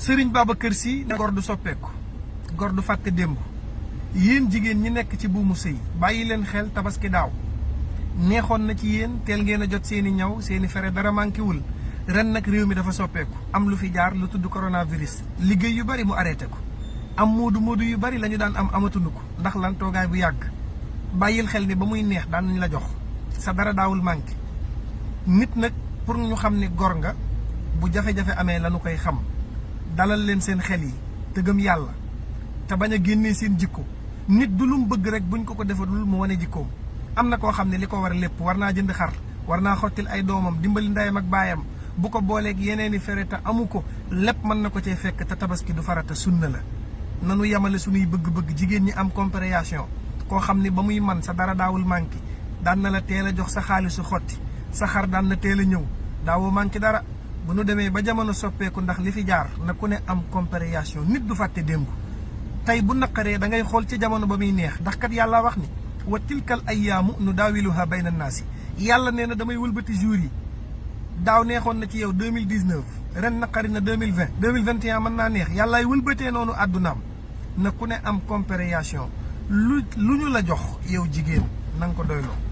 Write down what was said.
Serigne Babacar Sy ne gor du soppeeku gor du fàtte démb yéen jigéen ñi nekk ci buumu sëy bàyyi leen xel tabaski daaw neexoon na ci yéen teel ngeen a jot seeni ñaw seeni fere dara manqué wul ren nag réew mi dafa soppeeku am lu fi jaar lu tudd coronavirus liggéey yu bari mu arrêté ko am moodu yu bari la ñu daan am amatuñu ko ndax lan toogaay bu yàgg bàyyil xel ni ba muy neex daan nañ la jox sa dara daawul manqué nit nag pour ñu xam ne gor nga bu jafe-jafe amee lañu koy xam dalal leen seen xel yi te gëm yàlla te bañ a génnee seen jikko nit du lu mu bëgg rek buñ ko defalul mu wane jikkoom am na koo xam ne li ko war lépp war naa jënd xar war naa xottil ay doomam dimbali ndeyam ak baayam bu ko booleeg yeneeni fere te amu ko lépp mën na ko cee fekk te tabaski du farata sunna la nanu yemale suñuy bëgg-bëgg jigéen ñi am compréhension koo xam ne ba muy man sa dara daawul manqué daan na la teel a jox sa xaalisu xotti sa xar daan na teel a ñëw daawoo manqué dara bu nu demee ba jamono soppeeku ndax li fi jaar na ku ne am compréhension nit du fàtte démb tey bu naqaree da ngay xool ci jamono ba muy neex ndax kat yàlla wax ni wa tilkal ayyaamu nu daawiluha bayna naasi yàlla nee na damay wëlbati jour yi daaw neexoon na ci yow 2019 ren naqari na 2020 2021 mën naa neex yàllaay wëlbatee noonu àddunaam na ku ne am compréhension lu ñu la jox yow jigéen na nga ko doyloo